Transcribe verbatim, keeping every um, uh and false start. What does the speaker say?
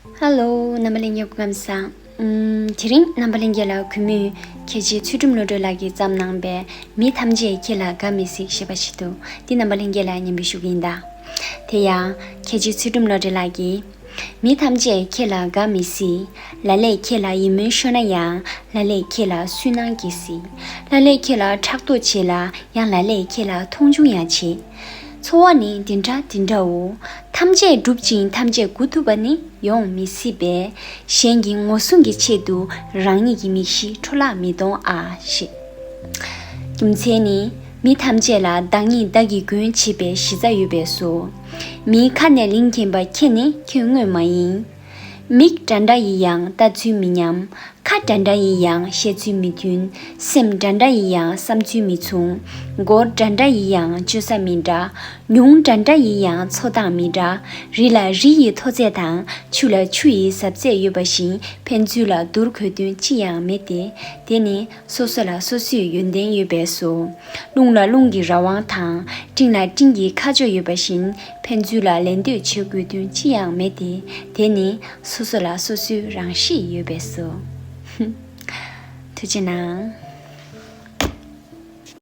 ཧ་ལོ། རྣམ་པ་ལྷན་རྒྱས་སྐུ་ཁམས་བཟང་། ཨུམ། དེ་རིང་རྣམ་པ་ལྷན་རྒྱས་ལ་གུས་མོས་ཁྱད་ཆོས་ཚུལ་ཁྲིམས་བློ་གྲོས་ལགས་ཀྱིས་བརྩམས་གནང་པའི་མི་ཐམས་ཅད་ཁྱེད་ལ་དགའ་མི་སྲིད་ཞེས་པ་ཞིག་འདུག་འདི་རྣམ་པ་ལྷན་རྒྱས་ལ་སྙན་འབུལ་ཞུ་གི་ཡིན་ད། དེ་ཡང་ཁྱད་ཆོས་ཚུལ་ཁྲིམས་བློ་གྲོས་ལགས་ཀྱིས། མི་ཐམས་ཅད་ཁྱེད་ལ་དགའ་མི་སྲིད། ལ་ལས་ཁྱེད་ལ་ཡིད་སྨོན་ཤོར་ན་ཡང་། ལ་ལས་ཁྱེད་ལ་སུན་སྣང་སྐྱེ་སྲིད། ལ་ལས་ཁྱེད་ལ་ཕྲག་དོག་བྱེད་ལ། ཡང་ལ་ལས་ཁྱེད་ལ་མཐོང་ཆུང་ཡང་བྱེད། འཚོ་བ་ནི་འདི་འདྲ་འདི་འདྲའོ། ཐམས་ཅད་བསྒྲུབ་ཅིང་ཐམས་ཅད་མགུ་ཐུབ་པ་ནི་ཡོང་མི་སྲིད་པས། གཞན་གྱི་ངོ་སྲུང་གི་ཆེད་དུ་རང་ཉིད་ཀྱི་མིག་ཤེས་འཕྲོ་བརླག་མི་གཏོང་ཨ་ཞེས། རྒྱུ་མཚན་ནི། མི་ཐམས་ཅད་ལ་བདག་ཉིད་བདག་གི་མགོན་བྱེད་པའི་གཞི་རྩ་ཡོད་པས་སོ། མིའི་ཁ་ནས་ལན་འགེངས་པ་ཁྱེད་ནི་ཁྱོད་དངོས་མ་ཡིན། མིག་འདྲ་འདྲ་ཡིན་ཡང་ལྟ་ཚུལ་མི་མཉམ། ཁ་འདྲ་འདྲ་ཡིན་ཡང་བཤད་ཚུལ་མི་མཐུན། སེམས་འདྲ་འདྲ་ཡིན་ཡང་བསམ་ཚུལ་མི་མཚུངས། མགོ་འདྲ་འདྲ་ཡིན་ཡང་སྤྱོད་ས་མི་འདྲ། མྱོང་འདྲ་འདྲ་ཡིན་ཡང་འཚོ་སྟངས་མི་འདྲ། རི་ལ་རི་ཡི་མཐོ་ཚད་དང་ཆུ་ལ་ཆུ་ཡི་ཟབ་ཚད་ཡོད་པ་བཞིན་ཕན་ཚུན་ལ་བསྡུར་དགོས་དོན་ཅི་ཡང་མེད་དེ། དེ་ནི་སོ་སོ་ལ་སོ་སོའི་ཡོན་ཏན་ཡོད་པས་སོ། རླུང་ལ་རླུང་གི་རང་དབང་དང་། སྤྲིན་ལ་སྤྲིན་གྱི་ཁ་ཕྱོགས་ཡོད་པ་བཞིན་ཕན་ཚུན་ལ་ལད་ཟློས་བྱེད་དགོས་དོན་ཅི་ཡང་མེད་དེ། དེ་ནི་སོ་སོ་ལ་སོ་སོའི་རང་གཤིས་ཡོད་པས་སོ། ཐུགས་རྗེ་གནང་།